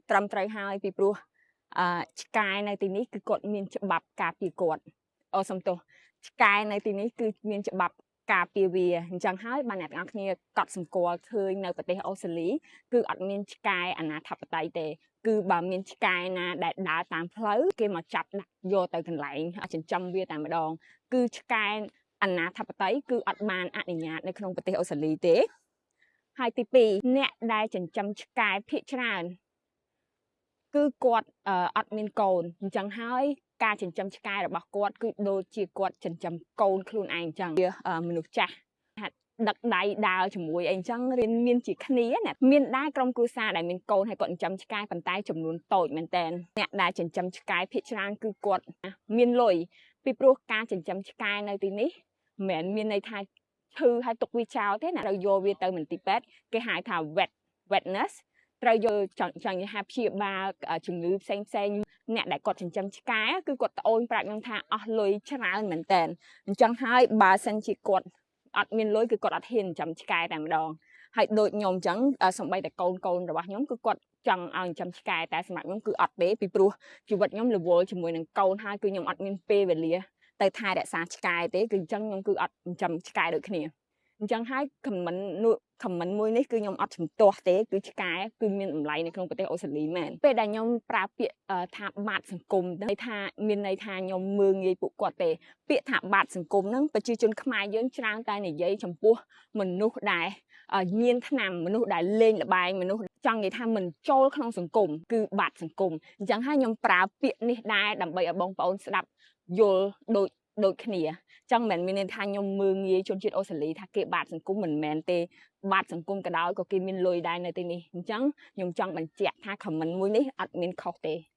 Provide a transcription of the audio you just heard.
ត្រឹមត្រូវហើយពីព្រោះអឺឆ្កែនៅទីនេះគឺគាត់មានច្បាប់ការពារគាត់អូសំទោសឆ្កែនៅទីនេះគឺមានច្បាប់ការពារវាអញ្ចឹងហើយបានអ្នកទាំងអស់គ្នាកត់សម្គាល់ឃើញនៅប្រទេសអូស្ត្រាលីគឺអត់មានឆ្កែអនាធបត័យទេ គឺបើមានឆ្កែណាដែលដើរតាមផ្លូវគេមកចាប់ដាក់យកទៅកន្លែងចិញ្ចឹមវាតែម្ដង គឺឆ្កែអនាធបត័យគឺអត់បានអនុញ្ញាតនៅក្នុងប្រទេសអូស្ត្រាលីទេហើយទី2អ្នកដែលចិញ្ចឹមឆ្កែភាគច្រើនគឺគាត់អត់មានកូនអញ្ចឹងហើយការចិញ្ចឹមឆ្កែរបស់គាត់គឺដូចជាគាត់ចិញ្ចឹមកូនខ្លួនឯងអញ្ចឹងមនុស្សចាស់ហាត់ដឹកដៃដើរជាមួយអីអញ្ចឹងរៀនមានជាគ្នាណាមានដែរក្រុមគ្រួសារដែលមានកូនហើយគាត់ចិញ្ចឹមឆ្កែប៉ុន្តែចំនួនតូចមែនតើអ្នកដែលចិញ្ចឹមឆ្កែភាគច្រើនគឺគាត់មានលុយពីព្រោះការចិញ្ចឹមឆ្កែនៅទីនេះមិនមែនមានន័យថាឈឺហើយទុកវាចោលទេណាត្រូវយកវាទៅមន្ទីរពេទ្យគេហៅថា vet nurse ត្រូវយកចង់ចង់និយាយថាព្យាបាលជំងឺផ្សេងផ្សេងអ្នកដែលគាត់ចិញ្ចឹមឆ្កែគឺគាត់ត្អូញប្រាប់ខ្ញុំថាអស់លុយច្រើនមែនតើអញ្ចឹងហើយបើសិនជាគាត់អត់មានលុយគឺគាត់អត់ហ៊ានចិញ្ចឹមឆ្កែតែម្ដងហើយដូចខ្ញុំអញ្ចឹងសំបីតែកូនកូនរបស់ខ្ញុំគឺគាត់ចង់ឲ្យចិញ្ចឹមឆ្កែតែសម្រាប់ខ្ញុំគឺអត់ទេពីព្រោះជីវិតខ្ញុំរវល់ជាមួយនឹងកូនហើយគឺខ្ញុំអត់មានពេលវេលាទៅថែរក្សាឆ្កែទេគឺអញ្ចឹងខ្ញុំគឺអត់ចិញ្ចឹមឆ្កែដូចគ្នាអញ្ចឹងហើយ comment នោះ comment មួយនេះគឺខ្ញុំអត់ជំទាស់ទេគឺឆ្កែគឺមានតម្លៃនៅក្នុងប្រទេសអូស្ត្រាលីមែនពេលដែលខ្ញុំប្រើពាក្យថាបាតសង្គមន័យថាមានន័យថាខ្ញុំមើងងាយពួកគាត់ទេពាក្យថាបាតសង្គមហ្នឹងប្រជាជនខ្មែរយើងច្រើនតែនិយាយចំពោះមនុស្សដែលញៀនថ្នាំមនុស្សដែលលេងល្បែងមនុស្សចង់និយាយថាមិនចូលក្នុងសង្គមគឺបាតសង្គមអញ្ចឹងហើយខ្ញុំប្រើពាក្យនេះដែរដើម្បីឲ្យបងប្អូនស្ដាប់យល់ដូចដូចគ្នាចឹងមិនមានន័យថាខ្ញុំមើងងាយជនជាតិអូស្ត្រាលីថាគេបាតសង្គមមិនមែនទេបាតសង្គមក៏ដោយក៏គេមានលុយដែរនៅទីនេះអញ្ចឹងខ្ញុំចង់បញ្ជាក់ថា comment មួយនេះអត់មានខុសទេ។